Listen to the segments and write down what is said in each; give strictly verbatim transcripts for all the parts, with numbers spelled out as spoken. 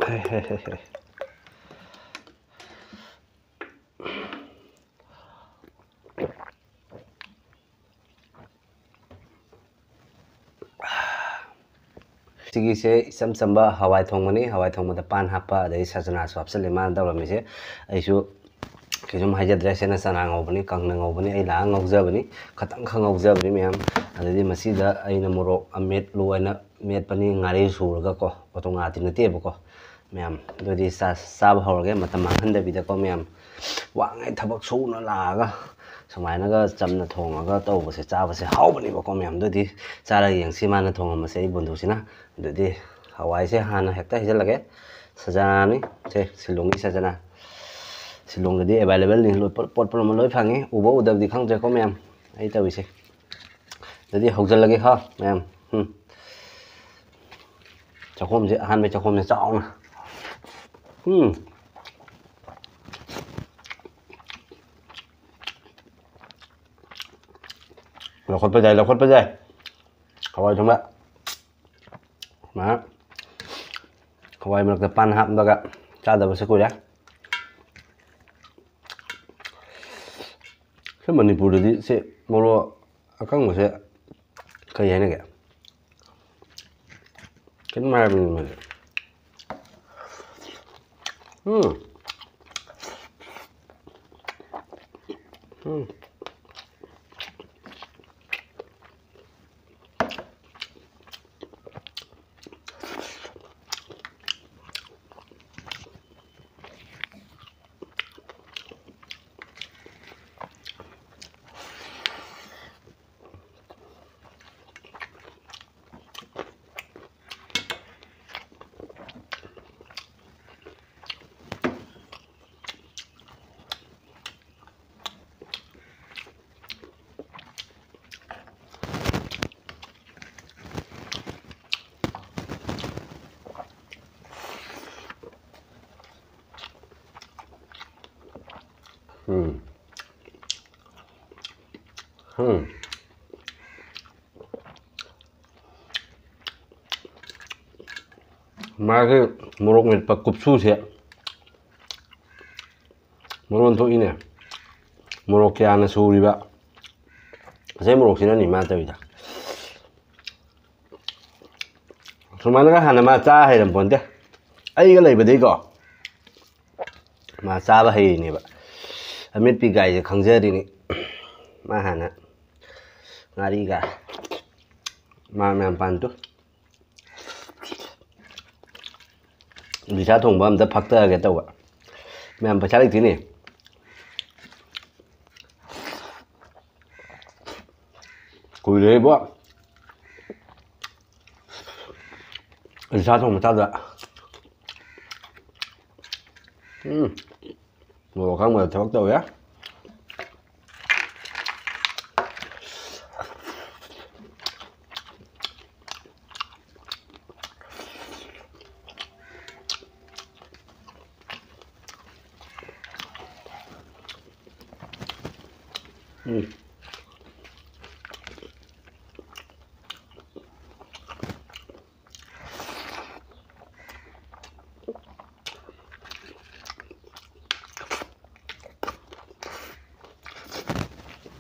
ꯍꯦ, ꯍꯦ, ꯍꯦ, ꯍꯦ꯫ ꯁꯤꯒꯤꯁꯦ ꯏꯆꯝ ꯆꯝꯕ ꯍꯋꯥꯏ ꯊꯣꯡꯕꯅꯤ꯫ ꯍꯋꯥꯏ ꯊꯣꯡꯕꯗ ꯄꯥꯟ ꯍꯥꯞꯄ, ꯑꯗꯩ ꯁꯖꯅꯥꯁꯨ ꯍꯥꯞꯆꯤꯜꯂꯦ ꯃꯥꯅ ꯇꯧꯔꯝꯃꯤꯁꯦ꯫ ꯑꯩꯁꯨ ꯀꯩꯁꯨꯝ ꯍꯥꯏꯖꯗ꯭ꯔꯦ꯫ ꯁꯤꯅ ꯆꯅꯥ ꯉꯧꯕꯅꯤ, ꯀꯪꯅ ꯉꯧꯕꯅꯤ, ꯑꯩ ꯂꯥꯛꯑꯒ ꯉꯧꯖꯕꯅꯤ, ꯈꯇꯪ ꯈꯛ ꯉꯧꯖꯕꯅꯤ ꯃꯌꯥꯝ꯫ ꯑꯗꯩꯗꯤ ꯃꯁꯤꯗ ꯑꯩꯅ ꯃꯣꯔꯣꯛ ꯑꯃꯦꯠꯂꯨ ꯍꯥꯏꯅ ꯃꯦꯠꯄꯅꯤ, ꯉꯥꯔꯤ ꯁꯨꯔꯒꯀꯣ, ꯑꯣꯇꯣꯉꯥꯗꯤ ꯅꯠꯇꯦꯕꯀꯣ ꯃꯌꯥꯝ꯫ ꯑꯗꯨꯗꯤ ꯆꯥ-, ꯆꯥꯕ ꯍꯧꯔꯒꯦ, ꯃꯇꯝ ꯃꯥꯡꯍꯟꯗꯕꯤꯗꯀꯣ ꯃꯌꯥꯝ꯫ ꯋꯥꯉꯩ ꯊꯕꯛ ꯁꯨꯅ ꯂꯥꯛꯑꯒ ꯁꯨꯃꯥꯏꯅꯒ ꯆꯝꯅ ꯊꯣꯡꯉꯒ ꯇꯧꯕꯁꯦ, ꯆꯥꯕꯁꯦ ꯍꯥꯎꯕꯅꯦꯕꯀꯣ ꯃꯌꯥꯝ꯫ ꯑꯗꯨꯗꯤ ꯆꯥꯔꯒ ꯌꯦꯡꯁꯤ ꯃꯥꯅ ꯊꯣꯡꯉꯝꯕꯁꯦ ꯑꯩ ꯕꯨꯟꯗꯨꯁꯤꯅ꯫ ꯑꯗꯨꯗꯤ ꯍꯋꯥꯏꯁꯦ ꯍꯥꯟꯅ ꯍꯦꯛꯇ ꯍꯩꯖꯤꯜꯂꯒꯦ꯫ ꯁꯖꯅꯥꯅꯤ ꯁꯦ, ꯁꯤꯂꯣꯡꯒꯤ ꯁꯖꯅꯥ꯫ ꯁꯤꯂꯣꯡꯗꯗꯤ available ꯅꯤ, ꯂꯣꯏ ꯄꯣꯠ, ꯄꯣꯠ ꯄꯨꯝꯅꯃꯛ ꯂꯣꯏ ꯐꯪꯉꯤ꯫ ꯎꯕ ꯎꯗꯕꯗꯤ ꯈꯪꯗ꯭ꯔꯦꯀꯣ ꯃꯌꯥꯝ, ꯑꯩ ꯇꯧꯔꯤꯁꯦ꯫ ꯑꯗꯨꯗꯤ ꯍꯧꯖꯤꯜꯂꯒꯦ ꯍꯥ ꯃꯌꯥꯝ꯫ ꯎꯝ꯫ ꯆꯥꯛꯈꯣꯝꯁꯦ, ꯑꯍꯥꯟꯕ ꯆꯥꯛꯈꯣꯝꯁꯦ ꯆꯥꯎꯅ꯫ ꯎꯝ꯫ ꯂꯧꯈꯠꯄ ꯌꯥꯏ, ꯂꯧꯈꯠꯄ ꯌꯥꯏ꯫ ꯍꯋꯥꯏ ꯊꯣꯡꯕ꯫ ꯁꯨꯃꯥꯏꯅ ꯍꯋꯥꯏ ꯃꯔꯛꯇ ꯄꯥꯟ ꯍꯥꯞꯂꯒ ꯆꯥꯗꯕꯁꯨ ꯀꯨꯏꯔꯦ꯫ ꯑꯩꯈꯣꯏ ꯃꯅꯤꯄꯨꯔꯗꯗꯤ ꯁꯤ ꯃꯣꯔꯣꯛ ꯑꯀꯪꯕꯁꯦ ꯀꯔꯤ ꯍꯥꯏꯅꯒꯦ? ꯀꯩꯅꯣꯝ ꯍꯥꯏꯕꯅꯤ ꯃꯣꯏꯁꯦ꯫ ꯎꯝ꯫ ꯎꯝ꯫ ꯎꯝ꯫ ꯎꯝ꯫ ꯃꯥꯒꯤ ꯃꯣꯔꯣꯛ ꯃꯦꯠꯄ ꯀꯨꯞꯁꯨꯁꯦ ꯃꯔꯣꯟ ꯊꯣꯛꯏꯅꯦ꯫ ꯃꯣꯔꯣꯛ ꯀꯌꯥꯅ ꯁꯨꯔꯤꯕ? ꯉꯁꯥꯏ ꯃꯣꯔꯣꯛꯁꯤꯅꯅꯤ ꯃꯥ ꯇꯧꯔꯤꯗ꯫ ꯁꯨꯃꯥꯏꯅꯒ ꯍꯥꯟꯅ ꯃꯥ ꯆꯥ ꯍꯩꯔꯝꯄꯣꯟꯇꯦ꯫ ꯑꯩꯒ ꯂꯩꯕꯗꯩꯀꯣ ꯃꯥ ꯆꯥꯕ ꯍꯩꯔꯤꯅꯦꯕ꯫ ꯑꯃꯦꯠꯄꯤ ꯒꯥꯏꯁꯦ ꯈꯪꯖꯔꯤꯅꯤ꯫ ꯃꯥ ꯍꯥꯟꯅ ꯉꯥꯔꯤꯒ ꯃꯥ ꯃꯌꯥꯝ ꯄꯥꯟꯗꯨ꯫ ꯂꯤꯁꯥ ꯊꯣꯡꯕ ꯑꯝꯇ ꯐꯛꯇꯒꯦ ꯇꯧꯕ꯫ ꯃꯌꯥꯝ ꯄꯩꯁꯥ ꯂꯩꯇꯦꯅꯦ꯫ ꯀꯨꯏꯔꯦꯕꯣ꯫ ꯂꯤꯁꯥ ꯊꯣꯡꯕ ꯆꯥꯗ꯫ ꯎꯝ꯫ ꯃꯣꯔꯣꯛ ꯑꯀꯪꯕꯗ ꯊꯕꯛ ꯇꯧꯋꯦ꯫ ꯎꯝ꯫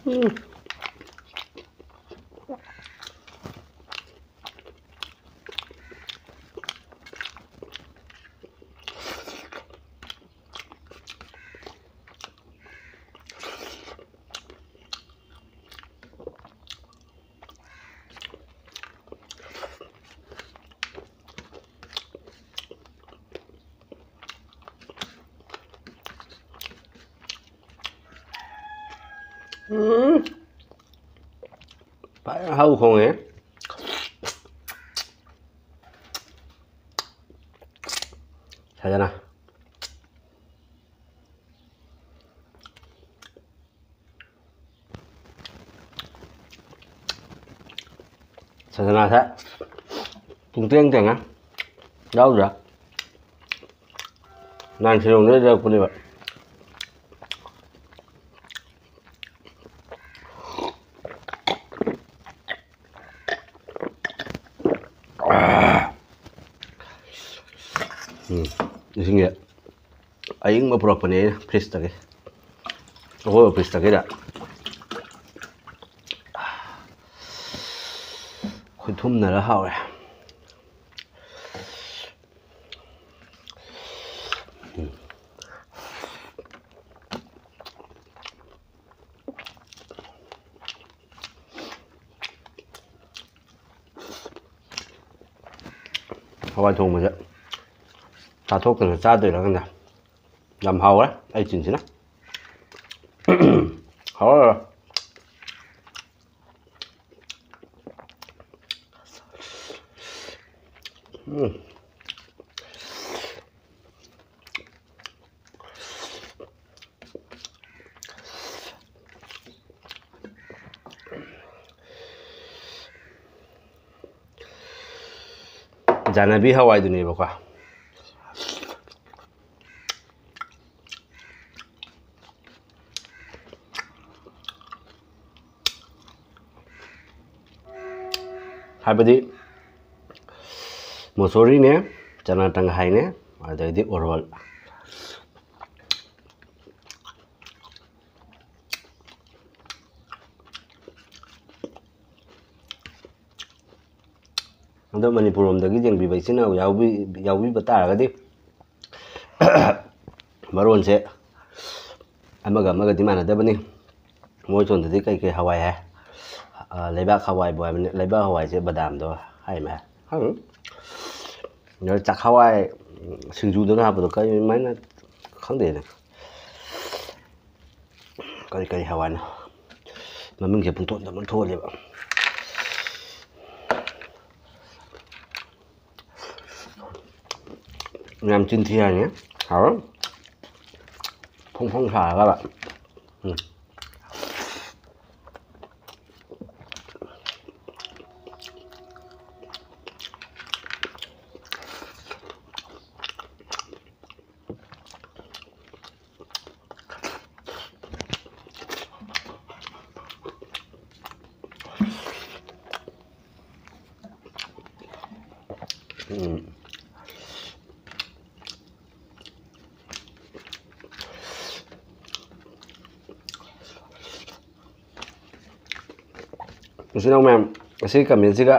ꯎꯝ꯫ ꯎꯝ꯫ ꯐꯖꯅ ꯍꯧ ꯈꯣꯡꯉꯦ꯫ ꯐꯖꯅ꯫ ꯁꯖꯅꯥꯁꯦ ꯄꯨꯡꯇꯦꯡ ꯇꯦꯡꯉꯦ꯫ ꯌꯥꯎꯗ꯭ꯔꯥ? ꯅꯍꯥꯟ ꯁꯤꯂꯣꯡꯗ ꯂꯩꯔꯛꯄꯅꯦꯕ꯫ ꯎꯝ, ꯏꯁꯤꯡꯁꯦ ꯑꯏꯪꯕ ꯄꯨꯔꯛꯄꯅꯦ ꯑꯩꯅ ꯐ꯭ꯔꯤꯖꯇꯒꯤ, ꯑꯍꯣꯕ ꯐ꯭ꯔꯤꯖꯇꯒꯤꯗ꯫ ꯈꯨꯊꯨꯝꯅꯔ ꯍꯥꯎꯔꯦ꯫ ꯍꯋꯥꯏ ꯊꯣꯡꯕꯁꯦ ꯆꯥꯊꯣꯛꯇꯅ ꯆꯥꯗꯣꯏꯔꯥ ꯈꯪꯗꯦ꯫ ꯌꯥꯝ ꯍꯥꯎꯔꯦ ꯑꯩ ꯆꯤꯟꯁꯤꯅ꯫ ꯍꯥꯎꯔꯦ꯫ ꯎꯝ꯫ ꯖꯥꯅꯕꯤ ꯍꯋꯥꯏꯗꯨꯅꯦꯕꯀꯣ꯫ ꯍꯥꯏꯕꯗꯤ ꯃꯣꯁꯣꯔꯤꯅꯦ, ꯆꯅꯥ ꯇꯪꯈꯥꯏꯅꯦ, ꯑꯗꯩꯗꯤ ꯑꯣꯔꯣꯜ꯫ ꯑꯗꯣ ꯃꯅꯤꯄꯨꯔ ꯂꯣꯝꯗꯒꯤ ꯌꯦꯡꯕꯤꯕ ꯏꯆꯤꯟ ꯏꯅꯥꯎ ꯌꯥꯎꯕꯤ-, ꯌꯥꯎꯕꯤꯕ ꯇꯥꯔꯒꯗꯤ, ꯃꯔꯣꯟꯁꯦ ꯑꯃꯒ ꯑꯃꯒꯗꯤ ꯃꯥꯟꯅꯗꯕꯅꯤ꯫ ꯃꯣꯏ ꯁꯣꯝꯗꯗꯤ ꯀꯩ ꯀꯩ ꯍꯋꯥꯏ ꯍꯥꯏ? ꯑ, ꯂꯩꯕꯥꯛ ꯍꯋꯥꯏꯕꯨ ꯍꯥꯏꯕꯅꯤ꯫ ꯂꯩꯕꯥꯛ ꯍꯋꯥꯏꯁꯦ ꯕꯗꯥꯝꯗꯣ ꯍꯥꯏ ꯃꯥꯜꯂꯦ꯫ ꯈꯪꯗꯦ꯫ ꯑꯗ ꯆꯥꯛꯍꯋꯥꯏ, ꯁꯤꯡꯖꯨꯗꯒ ꯍꯥꯞꯄꯗꯣ ꯀꯔꯤꯃꯥꯏꯅ ꯈꯪꯗꯦꯅꯦ꯫ ꯀꯔꯤ ꯀꯔꯤ ꯍꯋꯥꯏꯅꯣ? ꯃꯃꯤꯡꯁꯦ ꯄꯨꯡꯊꯣꯟꯗ ꯑꯗꯨꯝ ꯊꯣꯜꯂꯦꯕ꯫ ꯌꯥꯝ ꯆꯤꯟꯊꯤ ꯍꯥꯏꯅꯤ꯫ ꯍꯥꯎꯔꯣꯏ? ꯐꯣꯡ ꯐꯣꯡ ꯁꯥꯔꯒ꯫ ꯎꯝ꯫ ꯎꯝ꯫ ꯏꯆꯤꯟ ꯏꯅꯥꯎ ꯃꯌꯥꯝ, ꯉꯁꯤꯒꯤ comment ꯁꯤꯒ,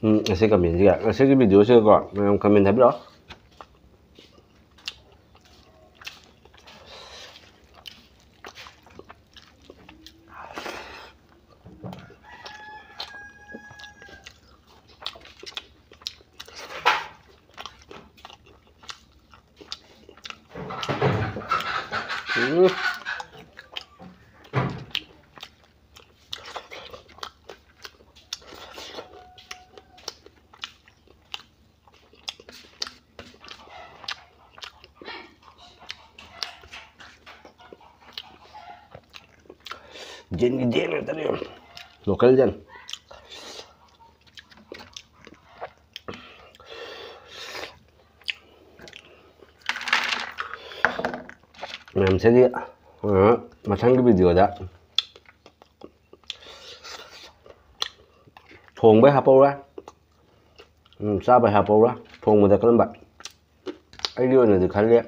ꯎꯝ, ꯉꯁꯤ comment ꯁꯤꯒ, ꯉꯁꯤꯒꯤ video ꯁꯤꯒꯀꯣ, ꯃꯌꯥꯝ comment ꯍꯥꯏꯕꯤꯔꯛꯑꯣ꯫ ꯎꯝ꯫ ꯌꯦꯟꯒꯤ ꯌꯦꯟ ꯉꯥꯛꯇꯅꯦ, local ꯌꯦꯟ꯫ ꯃꯌꯥꯝꯁꯤꯗꯤ, ꯑ, ꯃꯊꯪꯒꯤ video ꯗ ꯊꯣꯡꯕꯩ ꯍꯥꯞꯄꯧꯔꯥ, ꯎꯝ, ꯆꯥꯕꯩ ꯍꯥꯞꯄꯧꯔꯥ, ꯊꯣꯡꯕꯗ ꯀꯔꯝꯕ? ꯑꯩꯒꯤ ꯑꯣꯏꯅꯗꯤ ꯈꯜꯂꯦ,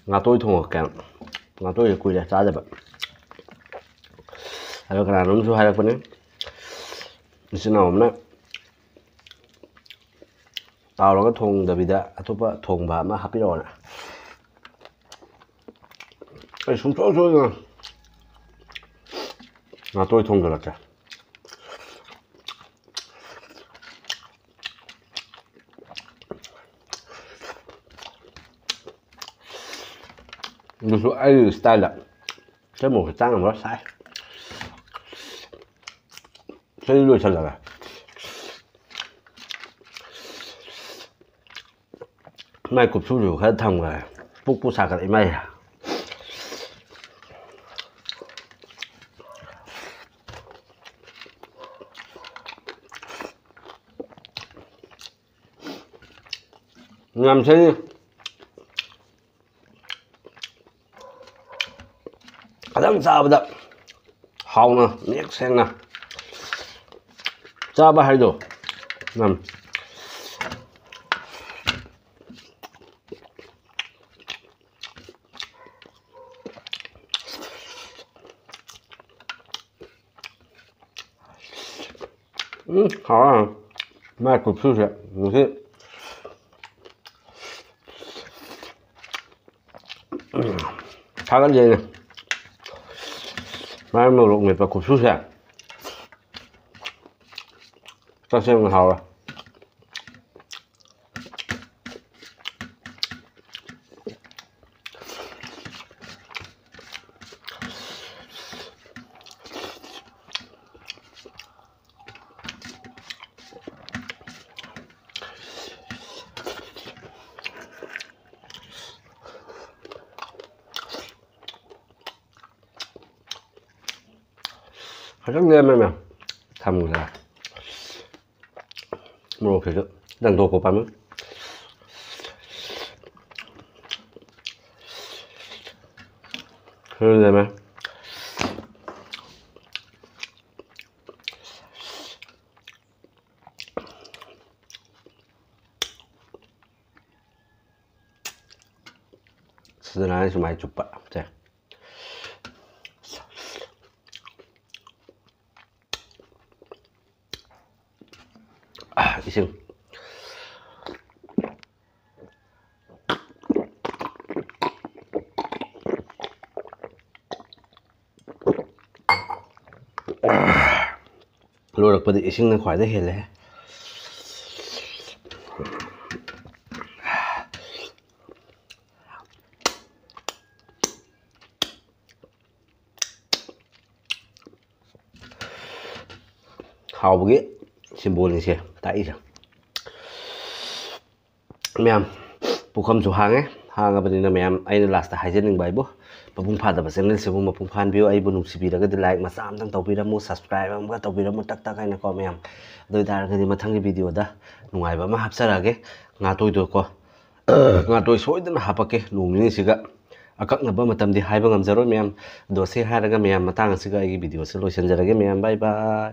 ꯉꯥꯇꯣꯏ ꯊꯣꯡꯉꯛꯀꯦ꯫ ꯉꯥꯇꯣꯏꯁꯦ ꯀꯨꯏꯔꯦ ꯆꯥꯗꯕ꯫ ꯑꯗꯣ ꯀꯅꯥꯅꯣꯝꯁꯨ ꯍꯥꯏꯔꯛꯄꯅꯦ, ꯏꯆꯤꯟ ꯏꯅꯥꯎ ꯑꯃꯅ ꯇꯥꯎꯔꯒ ꯊꯣꯡꯗꯕꯤꯗ ꯑꯇꯣꯞꯄ ꯊꯣꯡꯕ ꯑꯃ ꯍꯥꯞꯄꯤꯔꯛꯑꯣꯅ꯫ ꯑꯩ ꯁꯨꯡꯁꯣꯏ ꯁꯣꯏꯗꯅ ꯉꯥꯇꯣꯏ ꯊꯣꯡꯖꯤꯜꯂꯛꯀꯦ꯫ ꯑꯗꯨꯁꯨ ꯑꯩꯒꯤ style ꯗ꯫ ꯁꯤ ꯃꯣꯔꯣꯛꯁꯦ ꯆꯥ ꯉꯝꯃꯔꯣꯏ, ꯁꯥꯏ꯫ ꯁꯤꯗꯤ ꯂꯣꯏꯁꯜꯂꯒꯦ꯫ ꯃꯥꯏ ꯀꯨꯞꯁꯨꯁꯨ ꯈꯔ ꯊꯝꯈ꯭ꯔꯦ꯫ ꯄꯨꯛꯄꯨ ꯁꯥꯒꯠꯂꯛꯏ ꯃꯥꯏꯁꯦ꯫ ꯉꯝꯁꯅꯤ꯫ ꯈꯤꯇꯪ ꯆꯥꯕꯗ ꯍꯥꯎꯅ ꯃꯌꯦꯛ ꯁꯦꯡꯅ ꯆꯥꯕ ꯍꯥꯏꯗꯣ ꯉꯝ-, ꯎꯝ, ꯍꯥꯎꯔꯦ꯫ ꯃꯥꯏ ꯀꯨꯞꯁꯨꯁꯦ ꯉꯁꯤ ꯊꯥꯒꯠꯂꯦꯅꯦ꯫ ꯃꯥꯏ ꯃꯣꯔꯣꯛ ꯃꯦꯠꯄ ꯀꯨꯞꯁꯨꯁꯦ ꯇꯁꯦꯡꯅ ꯍꯥꯎꯔꯦ꯫ ꯈꯤꯇꯪ ꯂꯦꯝꯃꯦ ꯃꯌꯥꯝ꯫ ꯊꯝꯈ꯭ꯔꯦ꯫ ꯃꯣꯔꯣꯛꯁꯤꯁꯨ ꯈꯤꯇꯪ ꯇꯣꯛꯄ ꯄꯥꯝꯃꯤ꯫ ꯈꯔ ꯂꯦꯝꯃꯦ꯫ ꯁꯤꯗꯅ ꯑꯩ ꯁꯨꯃꯥꯏꯅ ꯆꯨꯞꯄ ꯁꯦ꯫ ꯏꯁꯤꯡ꯫ ꯂꯣꯏꯔꯛꯄꯗ ꯏꯁꯤꯡꯅ ꯈ꯭ꯋꯥꯏꯗꯩ ꯍꯦꯜꯂꯦ꯫ ꯍꯥꯎꯕꯒꯤ ꯁꯤꯝꯕꯣꯜꯅꯤꯁꯦ ꯇꯥꯛꯏꯁꯦ꯫ ꯃꯌꯥꯝ, ꯄꯨꯈꯝꯁꯨ ꯍꯥꯡꯉꯦ꯫ ꯍꯥꯡꯉꯕꯅꯤꯅ ꯃꯌꯥꯝ, ꯑꯩꯅ ꯂꯥꯁꯇ ꯍꯥꯏꯖꯅꯤꯡꯕ ꯍꯥꯏꯕꯨ, ꯃꯄꯨꯡ ꯐꯥꯗꯕ ꯆꯦꯅꯦꯜꯁꯤꯕꯨ ꯃꯄꯨꯡ ꯐꯥꯍꯟꯕꯤꯌꯨ꯫ ꯑꯩꯕꯨ ꯅꯨꯡꯁꯤꯕꯤꯔꯒꯗꯤ ꯂꯥꯏꯛ ꯃꯆꯥ ꯑꯝꯇꯪ ꯇꯧꯕꯤꯔꯝꯃꯨ, ꯁꯕꯁꯀ꯭ꯔꯥꯏꯕ ꯑꯃꯒ ꯇꯧꯕꯤꯔꯝꯃꯨ ꯇꯛ ꯇꯛ ꯍꯥꯏꯅꯀꯣ ꯃꯌꯥꯝ꯫ ꯑꯗꯨ ꯑꯣꯏꯇꯥꯔꯒꯗꯤ ꯃꯊꯪꯒꯤ ꯚꯤꯗꯤꯑꯣꯗ ꯅꯨꯡꯉꯥꯏꯕ ꯑꯃ ꯍꯥꯞꯆꯔꯛꯑꯒꯦ꯫ ꯉꯥꯇꯣꯏꯗꯣꯀꯣ, ꯉꯥꯇꯣꯏ ꯁꯣꯏꯗꯅ ꯍꯥꯄꯛꯀꯦ ꯅꯣꯡ ꯅꯤꯅꯤꯁꯤꯒ꯫ ꯑꯀꯛꯅꯕ ꯃꯇꯝꯗꯤ ꯍꯥꯏꯕ ꯉꯝꯖꯔꯣꯏ ꯃꯌꯥꯝ꯫ ꯑꯗꯣ ꯁꯤ ꯍꯥꯏꯔꯒ ꯃꯌꯥꯝ, ꯃꯇꯥꯡ ꯑꯁꯤꯒ ꯑꯩꯒꯤ ꯚꯤꯗꯤꯑꯣꯁꯦ ꯂꯣꯏꯁꯤꯟꯖꯔꯒꯦ ꯃꯌꯥꯝ꯫ ꯕꯥꯏ ꯕꯥꯏ꯫